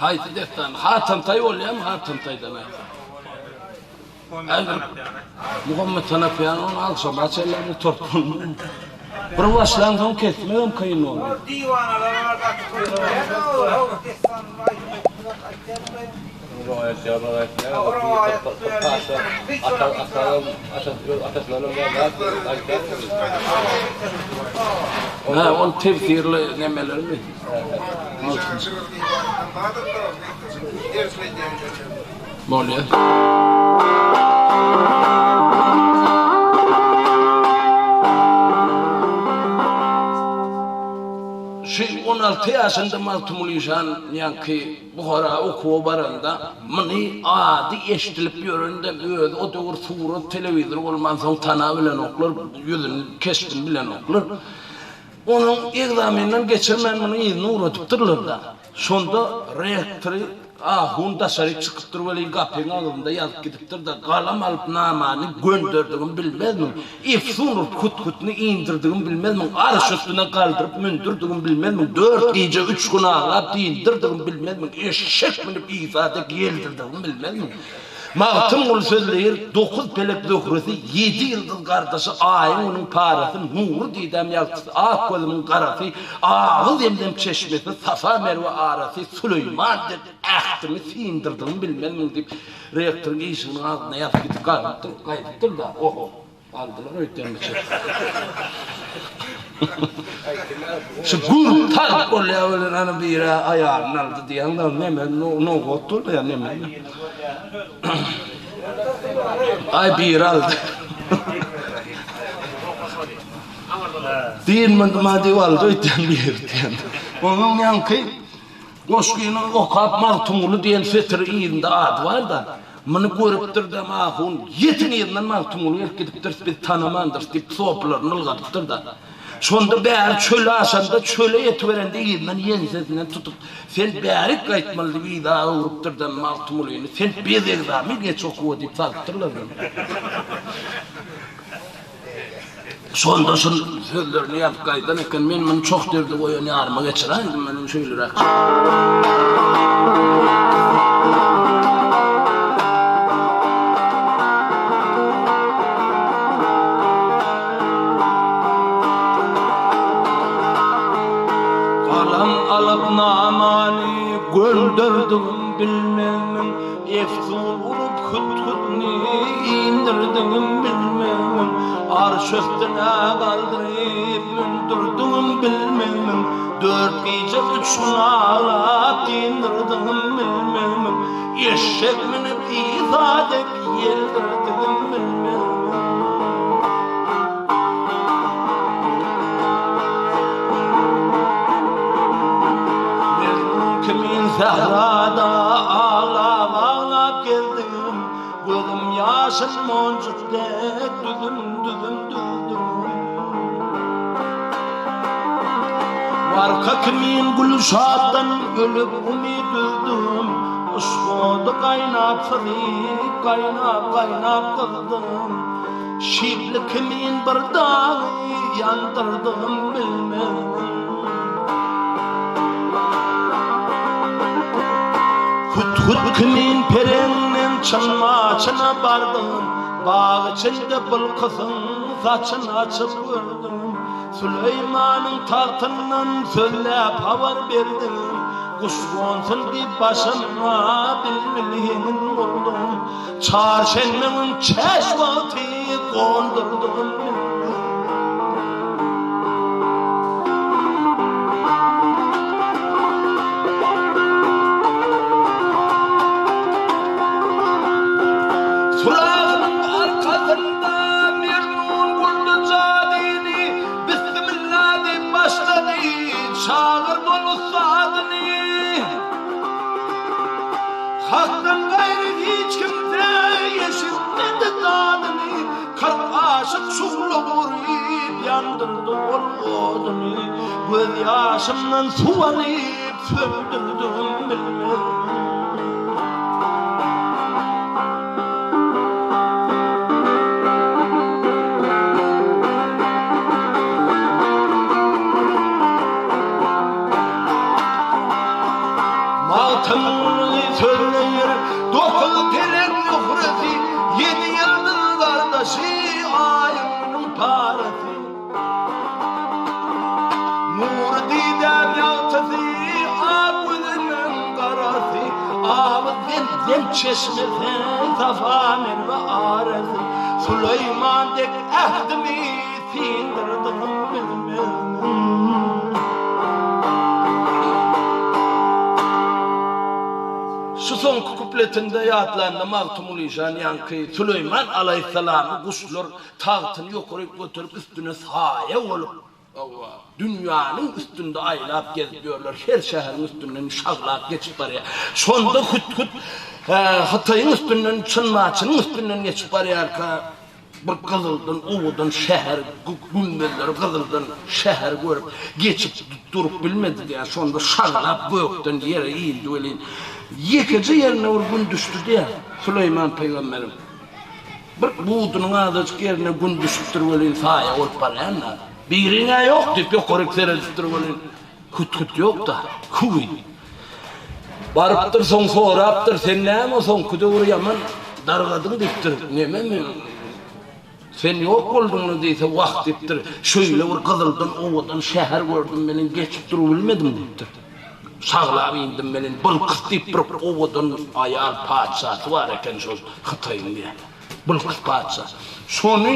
Haýsy dessan? Hatamtaý bolýarmy? Hatamtaýdan aýt. Muhammet Hanafiýany ony agşama çenli gutaryp bolmaz. Bir başlansoň kesmegem kyn bolýar. Diwanalar bar gaty Hä, ol tefsirli nemelermi? Bolýar. Şu 16 ýaşynda Magtymguly şan ýaňky Buhara okuwa baranda, muny ady eşidilip ýörende özi o döwür surat, telewizor bolmansoň tanabilenoklar, ýüzüni, keşbini bilenoklar. Onuň ekzameninden geçirmän muny yzyna ugradypdyrlar-da. Şonda rektory ahun daşaryk çykypdyr welin gapyň agzynda ýazyp gidipdir-de, galam alyp namany gönderdigimi bilmezmiň, efsun urup hut-hutny indirdigimi bilmezmiň, arş üstüne galdyryp mündürdigimi bilmezmiň, dört gije üç gün aglap diýdirdigimi bilmezmiň, eşek münüp Isa dek ýeldirdigimi bilmezmiň? Magtymguly sözleýir, Dokuz pelek zöhresi, ýedi ýyldyz gardaşy, Aýyň-Günüň parasy, nury didäm ýagtysy, ak gözümiň garasy, agy zemzem çeşmesi, Safa-Merwe arasy, Süleýman dek ähtimi syndyrdygym bilmezmiň diýip, rektoryň işiginiň agzynda ýazyp gidip galypdyr, gaýdypdyr-da, oho. Aldylar öýtdemmiçe. Şu gür talp bolýar welin ana biri aýalyny aldy diýýän da neme nobat bolýar neme. Aý biri aldy. Diýilmedi ma diýip aldy öýtýän biri diýen. Onuň ýaňky Goşgyny okap Magtymguly diýen setiri yzynda ady bar-da. Muny görüpdir-de Mahun, Ýetiň yzyndan Magtymguly gelip gidipdiris, biz tanamandyrys diýip sopylaryny ylgadypdyr-da. Şonda bäri çöli aşanda, çöle ýetiberende yzyndan ýeňsesinden tutup, Sen bärik gaýtmaly diýip yza öwrüpdir-de Magtymgulyny, Sen bezegzamy geç okuwa diýip salypdyrlar-da. Şonda şul sözlerini ýazyp gaýdan eken, men muny çoh derde goýan ýaryma geçiräýdim, men şeýleräk. Galam alyp namany gönderdigim bilmezmiň, Efsun urup hüt-hütni indirdigim bilmezmiň, Arş üstüne galdyryp mündürdigim bilmezmiň, Dört gije üç gün aglap dyndyrdygym bilmezmiň, Eşek münüp Isa dek ýeldirdigim bilmezmiň. Mejnun kimin sährada aglap-aglap gezdim, Gözüm ýaşyn monjuk dek düzüm-düzüm düzdüm. Warka kimin Gülşatdan ölüp umyt üzdüm, Yşk ody gaýnap syzyp, gaýnap-gaýnap gyzdym. Şibli kimin bir dagy ýandyrdygym bilmezdim. Hüt-hüt kimin pereňden çynma-çyna bardym, Bag içinde bylkysyň saçyn açyp gördüm. Süleýmanyň tagtyndan sözläp habar berdim, Guş gonsun diýip başyma bilbil heňin gurdum. Çarşenbe gün çäş wagty gondurdym bilbil. Suragynyň arkasynda Mejnun gurdy jadyny, Bissimilla diýip başlady, çagyrdy ol ussadyny. Hakdan gaýry hiç kimse eşitmedi dadyny, 40 aşyk şugla guryp ýandyrdy ol oduny, Göz ýaşymdan suw alyp söndürdigim bilmezdim. Magtymguly sözleýär, Dokuz pelek zöhresi, Ýedi ýyldyz gardaşy, Aýyň Günüň parasy. Nury didäm ýagtysy, Ak gözümiň garasy, Aby zemzem çeşmesi, Safa Merwe arasy. Süleýman dek ähdimi syndyrdyň bilmezdim. Şu soňky kupletinde ýatlanda Magtymguly şan ýaňky Süleýman alaýhyssalamy guşlar tagtyny ýokaryk göterip üstüne saýa bolup, hawa, dünýäniň üstünde aýlap gezip ýörler, her şäheriň üstünden şaglap geçip barýar. Şonda hüt-hüt Hytaýyň üstünden, Çyn-Maçynyň üstünden geçip barýarka, Bir gyzyldan owadan şäher, gümmezleri gyzyldan şäheri görüp, geçip durup bilmedi diýýär. Şonda şaglap gökden ýere indi welin, ýekeje ýerine bir gün düşdi diýýär Süleýman pygamberiň. Bir budunyň azajyk ýerine gün düşüpdir welin, saýa bolup barýan-da. Biriň-ä ýok diýip, ýokaryk seredipdir welin, Hüt-hüt ýok-da, hüwi. Barypdyr, soň sorapdyr, Sen näme soňky döwür ýaman dargadyň diýipdir. Neme men, sen ýok bolduň-la diýse, wah diýipdir, şeýle bir gyzyldan owadan şäher gördüm meniň, geçip durubilmedim diýipdir. Şaglap indim meniň, Bylkys diýip bir owadan aýal patyşasy bar eken şol Hytaýyň diýýär. Bylkys patyşa. Şony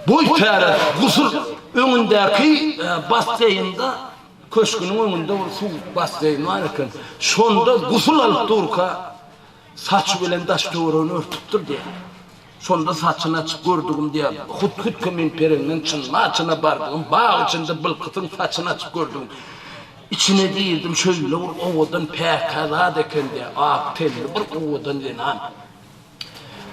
Boý täret, gusul öňündäki basseýnde, köşgüniň öňünde bir suw basseýni bar eken. Şonda gusul alyp durka, saçy bilen daş-töweregini örtüpdir diýýär. Şonda saçyny açyp gördügim diýýär. Hut-hut men pereňden çynma-çyna bardygym, bag içinde Bylkysyň saçyny açyp gördügim. Içine girdim, şeýle bir owadan päkä zat eken diýýär. Ak tenli bir owadan zenan.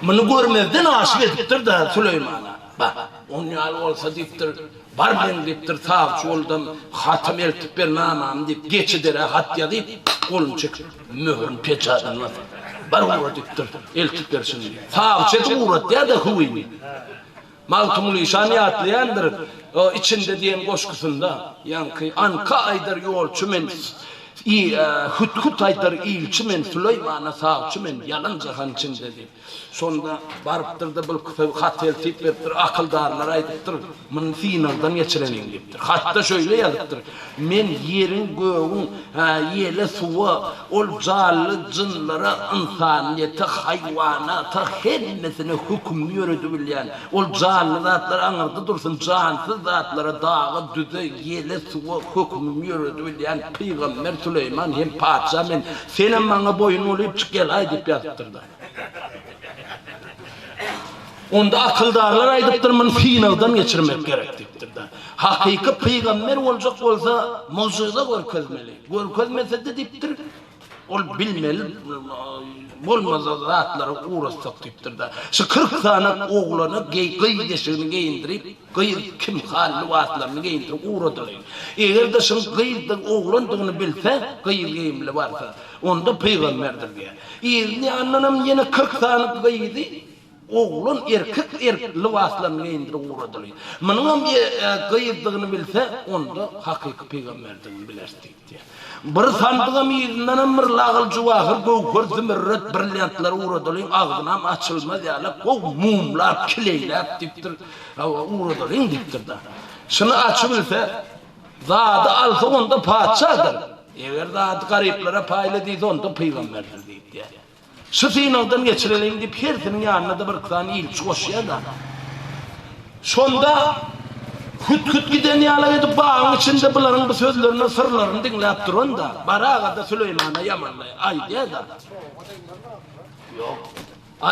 Muny görmezden aşyk edipdir-de Süleýmana. Bak, on ýaly bolsa diýipdir, bar meň diýipdir, sawçy boldam, hatymy eltip ber namamy diýip, geçiderä hat ýazyp, goluny çekip, möhürini, peçadyny basyp, bar ugra diýipdir, eltip ber şuny. Sawçy edip ugratýar-da hüwini. Magtymguly şany ýatlaýandyr, o Içinde diýen goşgusynda, ýaňky, Anka aýdar ýolçy men, I, hüt-hüt aýdar ilçi men, Süleýmana sawçy men, ýalan jahan içinde diýip. Şonda barypdyr-da bir hat eltip beripdir, akyldarlara aýdypdyr, Muny synagdan geçireliň diýipdir. Hatda şeýle ýazypdyr, Men ýeriň, gögüň, ýele, suwa, ol janly jynlara, ynsanyýete, haýwanata hemmesine hökümini ýöredibilýän, ol janly zatlar aňyrda dursun, jansyz zatlara, daga, düze, ýele, suwa hökümimi ýöredibilýän pygamber Süleýman hem patyşa men, senem maňa boýun bolyp çyk gelaý diýip ýazypdyr-da. Onda akyldarlar aýdypdyr, muny synagdan geçirmek gerek diýipdir-de. Hakyky pygamber boljak bolsa, mugjyza görkezmeli. Görkezmese-de diýipdir, ol bilmeli bolmasa zatlary ugratsak diýipdir-de. Şu 40 sany oglana gyz eşigini geýindirip, gyz kimhal lybaslaryny geýindirip ugradyly. Eger-de şuň gyzdygy, oglandygyny bilse, gyz geýimli barsa, onda pygamberdir diýýär. Yzyny ýanyndanam ýene 40 sany gyzy Oglan erkek erk lybaslaryny geýindirip ugradyly. Munuňam gyzdygyny bilse, onda hakyky pygamberdigini bileris diýipdi. Bir sandygam yzyndanam bir lagyl-juwahyr, göwher, zümerret, brilliantlar ugradalyň, agzynam açylmaz ýaly gowy mumlap, kileýläp diýipdir. Hawa, ugradalyň diýipdir-de. Şuny açybilse, zady alsa onda patyşadyr. Eger zady garyplara paýla diýse, onda pygamberdir diýipdi. Şu synagdan geçireliň diýip, hersiniň ýanyna-da bir sany ilçi goşýar-da. Şonda hüt-hüt giden ýalak edip bagyň içinde bularyň bu sözlerini, syrlaryny diňläp duran-da, Baraga-da Süleýmana ýamanlaýar, aýdýar-da. Ýok.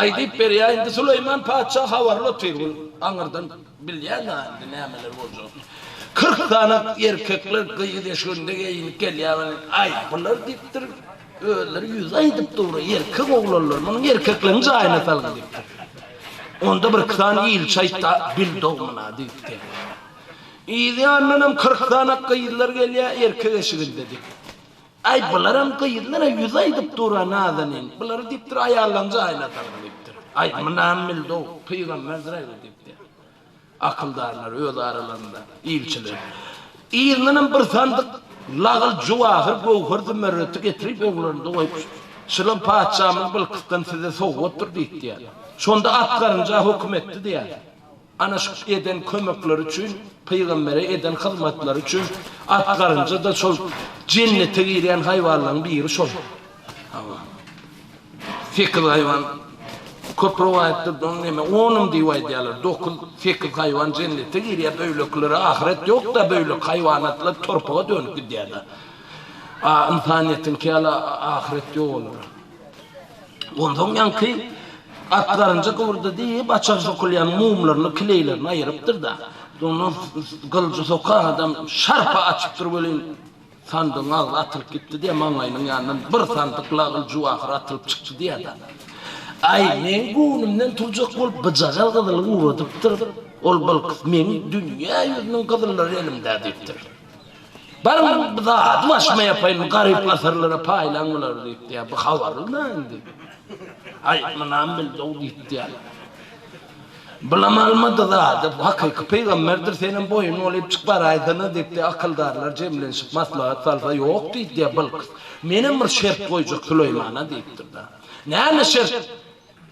Aýdyp berýär, indi Süleýman patyşa habarly otyr, bu aňyrdan bilýär-dä indi nämeler boljagyny. 40 sany erkekler gyz eşiginde geýinip gelýär, aý, bular diýipdir, Özleri ýüzi aýdyp dur, erkek oglanlar, munuň erkekleň jaýyna salgy diýipdir. Onda birki sany ilçi aýtdy, bil dogmuna diýipdi. Yz ýanyndanam 40 sany gyzlar gelýär, erkek eşiginde diýip. Aý, bularam gyzlar-a ýüzi aýdyp dur-a nazanin. Bulary diýipdir, aýallaň jaýyna salgy diýipdir. Aý, munam bildi-ow, pygamberdir-aý bu diýipdi. Akyldarlar öz aralarynda, ilçiler. Yzyndanam bir sandyk. Lagyl, juwahyr, göwher, zümerreti getirip öňlerinde goýup, Şulam patyşamyz Bylkysdan size sowgatdyr diýip diýýär. Şonda at garynja höküm etdi diýýär. Ana şu eden kömekleri üçin, pygambere eden hyzmatlary üçin at garynja-da şol jennete girýän haýwanlaryň biri şol. Hawa. Sekiz haýwan köp rowaýatlarda onuň neme onum diýip aýdýarlar. Dokuz, sekiz haýwan jennete girýär, beýlekilere ahyret ýok-da, beýleki haýwanatlar torpaga dönüp gidýär-de. A ynsanyýetiňki ýaly ahyret ýok olara. Onsoň ýaňky at garynja gybyrdy diýip, açar sokulýan mumlaryny, kileýlerini aýyrypdyr-da. Ondan gylyjy sokan adam şarpa açypdyr welin, Sandygyň agzy atylyp gitdi diýýär, maňlaýynyň ýanyndan bir sandyk lagyl-juwahyr atylyp çykdy diýýär-de. Aý, meň göwnümden turjak bolup byjagaz gyzyly ugradypdyr. Ol Bylkys, meň dünýä ýüzüniň gyzyllary elimde diýipdir. Baryň, bu zady başyma ýapaýyn, garyp-gasarlara paýlaň bulary diýipdir. Bu habarly-da indi. Aý, munam bildi-ow diýipdir. Bulam almady zady, hakyky pygamberdir, senem boýun bolyp çyk baraýsana diýipdi, akyldarlar jemlenişip maslahat salsa ýok diýdi, Bylkys, menem bir şert goýjak Süleýmana diýipdir-de. Näme şert?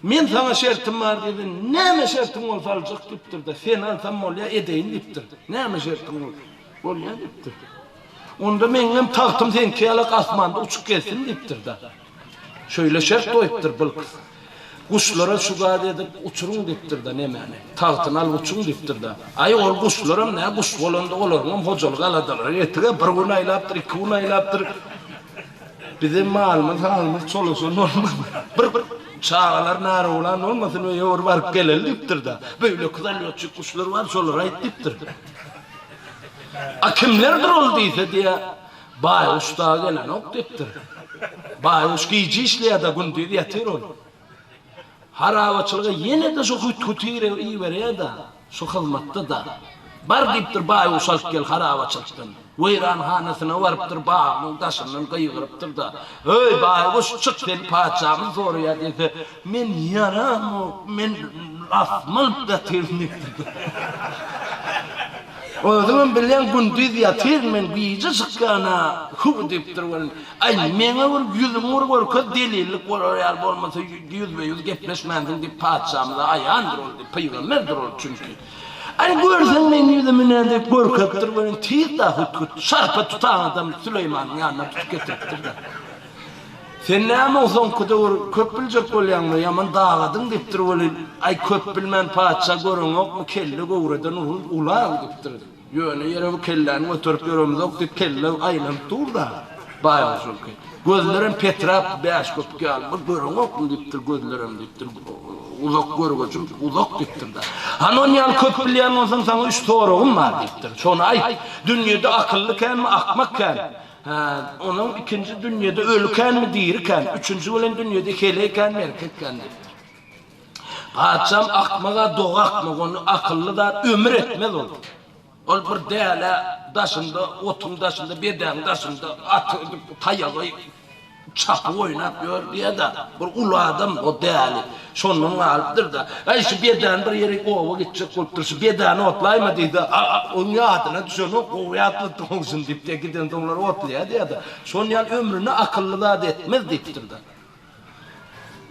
Men saňa şertim bar diýdi, näme şertiň bolsa aljak diýipdir-de, seni alsam bolýa edeýin diýipdir. Näme şertiň bolsa, bolýa diýipdir. Onda meňňem tagtym seňki ýalak asmanda uçup gezsin diýipdir-de. Şeýle şert goýupdyr Bylkys. Guşlara şu zat edip uçuryň diýipdir-de nemäni, tagtyny alyp uçuň diýipdir-de. Aý, ol guşlaram nä guş bolanda olaryňam hojalyk aladalary ýetig-ä, bir gün aýlapdyr, iki gün aýlapdyr. Bizem malymyz, halymyz çolaşan bolmasyn. Bir çagalar narawlan bolmasyn, öýe bir baryp geleli diýipdir-de. Beýleki zalýotçik guşlar bar, şolara aýt diýipdir. A kimlerdir ol diýse diýýär, Baýguş dagy gelenok diýipdir. Baýguş gije işleýär-de, gündiz ýatyr ol. Harabaçylyga ýene-de şu hüt-hütire iberýär-de, şu hyzmatda-da. Bar diýipdir, baýguş alyp gel harabaçylykdan. Weýranhanasyna barypdyr, bagyň daşyndan gygyrypdyr-da, Öý, baýguş, çyk, seni patyşamyz soraýar diýse, Men ýaramok, men asmalyp ýatyryn diýipdir. Özüňem bilýäň gündiz ýatyryn men gije çykýana hüw diýipdir welin, aý meňe bir ýüzüňi bir görkez delillik bolar ýaly bolmasa ýüzbe-ýüz gepleşmänsiň diýip patyşamyza aýandyr ol diýip pygamberdir ol çünki. Aý görseň meň ýüzümi nä diýip görkezipdir welin tiz-da hüt-hüt şarpa tutan adam Süleýmanyň ýanyna tutup getiripdir-de. Sen näme soňky döwür köp biljek bolýaňmy, ýaman dagadyň diýipdir welin, aý köp bilmän patyşa göreňokmy kelle göwreden ulag diýipdir. Ýöne ýere bu kelläni göterip ýöremizok diýip kelle aýlanyp dur-da baýguşyňky. Gözlerem peträp bäş köpük ýaly bir göreňokmy diýipdir gözlerem diýipdir uzak görgüjim uzak diýipdir-de. Hany onýaly köp bilýän bolsaň saňa üç soragym bar diýipdir. Şony aýt. Dünýede akylly känmi akmak kän? Hä, onuň ikinji dünýede öli känmi, diri kän, üçünji bolan dünýede heleý känmi, erkek kän diýipdir. Patyşam akmaga doga akmak, ony akylly zat ömür etmez ol. Ol bir dälä daşynda, otuň daşynda, bedäň daşynda aty taýagy Çapyk oýnap ýör diýýä-de, bir uly adam o däli. Şondan galypdyr-da. Äý, şu bedäni bir ýere oba gitjek bolupdyr, şu bedäni otlaýma diýdi. Onuň ýadyna düşenok, gowy ýatlatdyň ogşuny diýip-de, gidensoňlar otlaýar diýýä-de. Şon ýaly ömrüne akylly zat etmez diýipdir-de.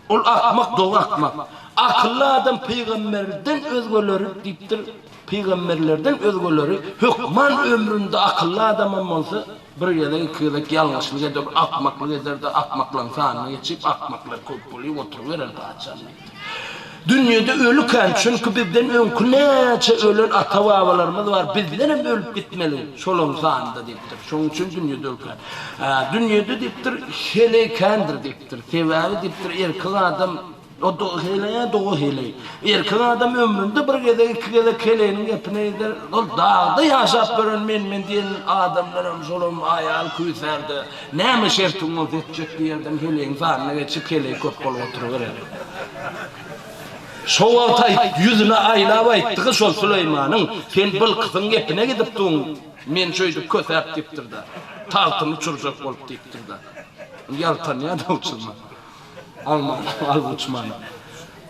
Ol akmak, doga akmak. Akylly adam pygamberden özgeleri diýipdir, pygamberlerden özgeleri hökman ömründe akylly adamam bolsa, Bir gezek, iki gezek ýalňyşlyk eder, akmaklyk eder-de, akmaklaryň sanyna geçip, akmaklar köp bolyp oturyberer patyşam diýipdir. Dünýede öli kän, çünki bizden öňki näçe ölen ata-babalarymyz bar, bizdenem ölüp gitmeli şolaryň sanynda diýipdir. Şonuň üçin dünýede öli kän. Dünýede diýipdir, heleý kändir diýipdir. Sebäbi diýipdir, erkek adam O heleý-ä doga heleý. Erkek adam ömründe bir gezek, iki gezek heleýiniň gepine gider. Ol dagda ýaşap ýören men-men diýen adamlaram şolam aýal küýsär-de, näme şertiň bolsa etjek diýerden heleýiň sanyna geçip, heleý köp bolup oturyberer. Şo wagt aýt, ýüzüne aýlap aýtdygy şol Süleýmanyň, Sen Bylkysyň gepine gidip duň, men şöýdüp kösäp diýipdir-de. Tagtyny uçurjak bolup diýipdir-de. Ýaltanýar-da uçurman. Alman, alyp uçmana.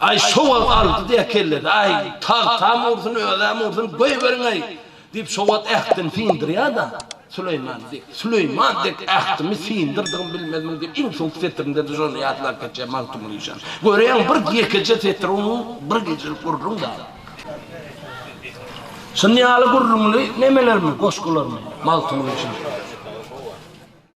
Aý, şo wagt aldy diýýär kellesi. Aý, tagtam ursun, özem ursun, goýberiň-eý! diýip, şo wagt ähtini syndyrýar-da. Süleýman dek, Süleýman dek ähtimi syndyrdygym bilmezmiň diýip, iň soňky setirinde-de şony ýatlap geçýär Magtymguly işan. Görýäňmi, bir ýekeje setir onuň bir gijelik gürrüň da. Şuny ýaly gürrüňli nemelermi, goşgularmy Magtymguly işan.